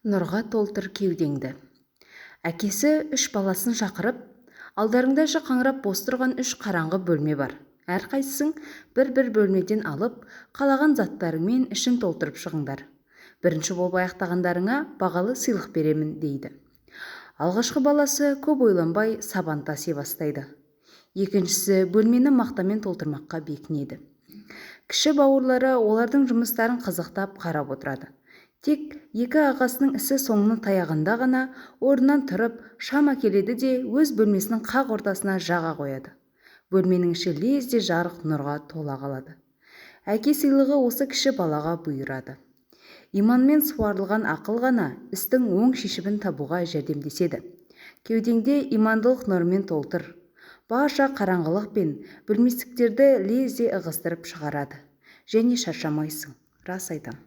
Нұрға толтыр кеудеңді. Әкесі үш баласын шақырып: «Алдарыңда іші қаңырап бос тұрған үш қараңғы бөлме бар. Әрқайсысың бір-бір бөлмеден алып, қалаған заттарыңмен ішін толтырып шығыңдар. Бірінші болып аяқтағандарыңа бағалы сыйлық беремін», – дейді. Алғашқы баласы көп ойланбай, сабан таси бастайды. Екіншісі бөлмені мақтамен толтырмаққа бекінеді. Кіші бауырлары олардың жұмыстарын қызықтап қарап отырады. Тек екі ағасының ісі соңына таяғанда ғана орнынан тұрып, шам әкеледі де, өз бөлмесінің қақ ортасына жаға қояды. Бөлменің іші лезде жарық нұрға тола қалады. Әке сыйлығы осы кіші балаға бұйырады. Иманмен суарылған ақыл ғана істің оң шешімін табуға жәрдемдеседі. Кеудеңде имандылық нұрымен толтыр. Барша қараңғылық пен білместіктерді лезде ығыстырып шығарады. Және шаршамайсың, рас айтам.